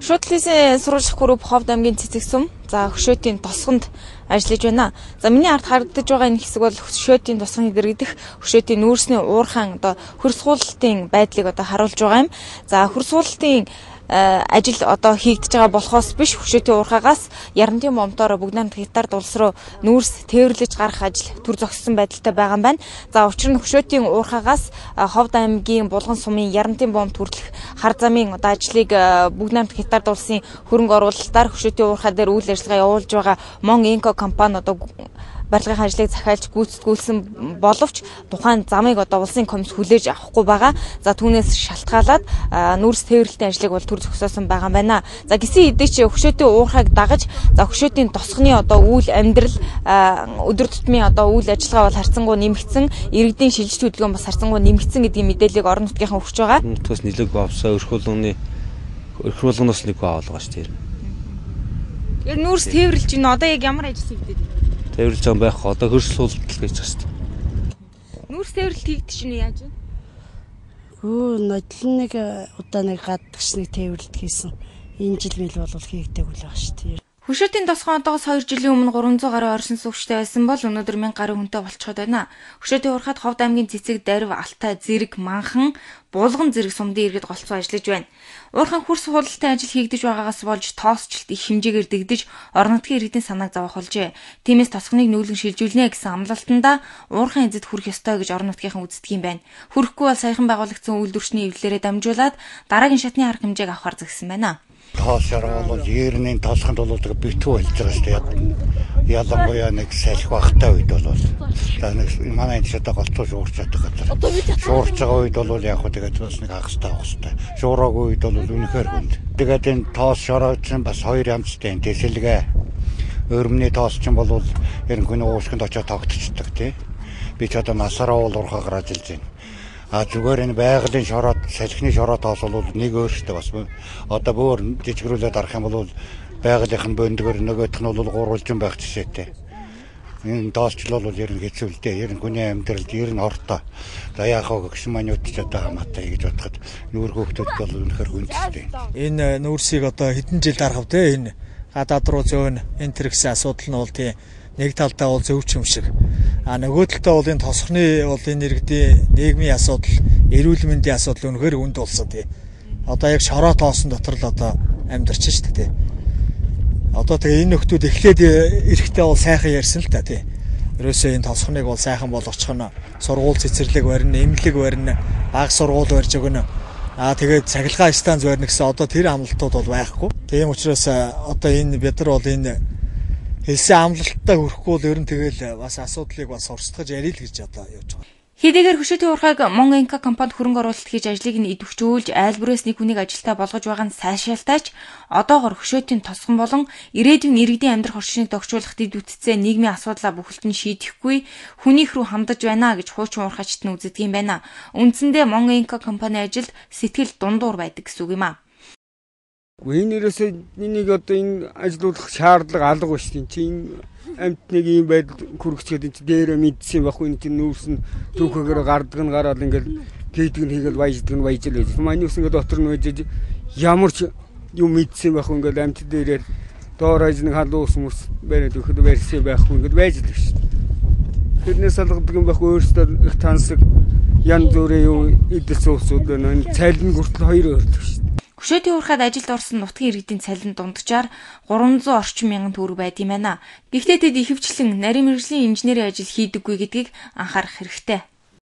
Шуудлын сурвалжлах групп Ховд аймгийн Цэцэгсүм за Хөшөөтийн тосгонд ажиллаж байна. За миний ард харагдаж байгаа энэ хэсэг бол Хөшөөтийн тосгоны дэргэдэх Хөшөөтийн нүүрсний уурхаан одоо хөрсгуулалтын байдлыг одоо харуулж байгаа юм. За хөрсгуулалтын ажил одоо хийгдэж байгаа болохоос биш Хөшөөтийн уурхаагаас Ярантын бомтоор бүгд 8 гектар улс руу нүүрс тээвэрлэж гарах ажил төр зогссон байдалтай байгаа юм байна. За учир нь Хөшөөтийн уурхаагаас Ховд аймгийн Булган сумын Ярантын бомт хүртэлх хар замын одоо ажлыг бүгд 8 гектар улсын хөрөнгө оруулалтаар Хөшөөтийн уурхаа дээр үйл ажиллагаа явуулж байгаа Мон Инко компани одоо барилгын ажлыг захиалж гүйцэтгүүлсэн боловч тухайн замыг одоо улсын комисс хүлээж авахгүй байгаа. За түүнээс шалтгаалаад нүүрс тээвэрлэлтийн ажлыг бол төр зогсоосон байгаа юм байна. За гисэн хэдий ч Хөшөөтийн уурхайг дагаж за Хөшөөтийн тосгоны одоо үйл амьдрал өдөр тутмын одоо үйл ажиллагаа бол харьцангуй нэмэгдсэн, иргэдийн шилжилт хөдөлгөөн бас харьцангуй нэмэгдсэн гэдгийн мэдээллийг орон нутгийнхан өгч байгаа. Нутгаас нэлээгүй авсаа өрхүүлгэнээс нэг авалгаа шүү дээ. Яг нүүрс тээвэрлж байна. Одоо яг ямар ажил хийгдээд байна? Тээвэрлж байгаа байх. Одоо хөрсөл хултал гэж байгаа шүү дээ. Нүүрс тээвэрлэлт хийгдэж чинь яаж вэ? Нодлон нэг удаа нэг гадагш нэг тээвэрлэлт хийсэн. Энэ жил мэл бол хийгдээгүй л байгаа шүү дээ. Хөшөөтийн тосгон одоогоос 2 жилийн өмнө 300 гаруй оршин суугчтай байсан бол өнөөдөр 1000 гаруй хүнтэй болчиход байна. Хөшөөтийн уурхад Ховд аймгийн Цэцэг, Дарив, Алтай, Зэрэг, Манхан, Булган зэрэг сумдын иргэд голцоо ажиллаж байна. Уурхайн хөрс худалтай ажил хийгдэж байгаагаас болж тоосчлт их хэмжээгээр дэгдэж орон нутгийн иргэдийн санааг зовоох болжээ. Тиймээс тосгоныг нүүлгэн шилжүүлнэ гэсэн амлалтандаа уурхайн эзэд хүрэх ёстой гэж орон нутгийнхан үздэг юм байна. Хүрэхгүй бол саяхан байгуулагдсан үйлдвэрчний эвлэлээрээ дамжуулаад дараагийн шатны арга хэмжээг авахар зэгсэн байна. Тоос шороо бол ерний тосгонд бол битүү болж байгаа шүү дээ. Ялангуяа нэг салхи багтай үед бол за нэг манай энэ ч одоо голцоо шуурч чадах газар. Шуурч байгаа үед бол яг хөө тэгээд бас нэг хагастай авах хэрэгтэй. Шуураагүй үед бол үнэхээр хүнд. Тэгээд энэ тоос шороо чинь бас хоёр янзтай энэ тэсэлгээ. Өрмөний тоос чинь бол ер нь хүний уушгинд очиод тогтчихдог тий. Би ч одоо насаараа бол уурхаагаар ажиллаж байна. А зүгээр энэ байгалийн шороо салхины шороо тоос бол нэг өөртөө бас одоо бөөр жижигрүүлээд арах юм бол байгалийнх нь бөндгөр нөгөөх нь бол гурвалжин байх жишээтэй. Энэ тоосчлол бол ер нь хэцүү л дээ. Ер нь хүний амьдралд ер нь ортой. За яах вэ гэх манууд ч одоо хамаатай гэж бодоход нүүр хөөхтөд бол үнэхээр хүндтэй. Энэ нүүрсийг одоо хэдэн жил дарах вэ? Энэ гадаад руу зөөн энэ төр гэсэн асуудал нь бол тийм нэг талдаа бол зөвч юм шиг. А нөгөө талдаа бол энэ тосгоны бол энэ иргэдийн нийгмийн асуудал, эрүүл мэндийн асуудал үнэхээр хүнд болсон тий. Одоо яг шороо тоосон дотор л одоо амьдарч шүү дээ тий. Одоо тэгээ энэ нөхдүүд эхлээд эрэхтэй бол сайхан ярьсан л та тий. Ерөөсөө энэ тосгоныг бол сайхан болгочих нь сургууль цэцэрлэг барина, эмнэлэг барина, баг сургууль барьж өгнө. Аа тэгээд цахилгаан станц барина гэсэн одоо тэр амлалтууд бол байхгүй. Тийм учраас одоо энэ бид нар бол энэ хэлсэн амлалттай хүрэхгүй бол ер нь тэгэл бас асуудлыг бас урсгаж ярил гэж одоо явж байгаа. Хэдийгээр Хөшөөтийн уурхайг Мон Инка компанид хөрөнгө оруулалт хийж ажлыг нь идэвхжүүлж айл бүрээс нэг хүнийг ажилтаа болгож байгаа нь сайшаалтай ч одоогор Хөшөөтийн тосгон болон ирээдүйн иргэдийн амьдрах орчныг догшуулах дэд бүтцээ нийгмийн асуудлаа бүхэлд нь шийдэхгүй хүнийх рүү хандаж байна гэж хуучин уурхайчид нь үздэг юм байна. Үндсэндээ Мон Инка компани ажилд сэтгэл дундуур байдаг гэсэн үг юм а. Энэ ерөөсөө энийг одоо энэ ажилуулах шаардлага алга биш тийм чи энэ амьтныг ийм байдал хүргэцгээд энэ чи дээрээ мэдсэн байхгүй энэ чинь нүүрс нь түүхэгээр гардаг нь гараад ингээл хийдэг нь хийгээл баяждаг нь баяжл байж. Манай ус ингээд дотор нь байж ямар ч юм мэдсэн байхгүй ингээл амьт дээрээ доор аж нэг халуун ус мөс бариад өгөхөд барьсан байхгүй ингээд байж л биш. Тэрнээс алгадаг юм байхгүй өөрсдөө их тансаг янз бүрийн юм эдэлсэн усуд байна. Энэ цалин хүртэл хоёр өөрлөг шүү. Хөшөөтийн уурхайд ажилд орсон нутгийн иргэдийн цалин дунджаар 300 орчим мянган төгрөг байд юм байна. Гэхдээ тэд ихэвчлэн нарийн мэргэжлийн инженерийн ажил хийдэггүй гэдгийг анхаарах хэрэгтэй.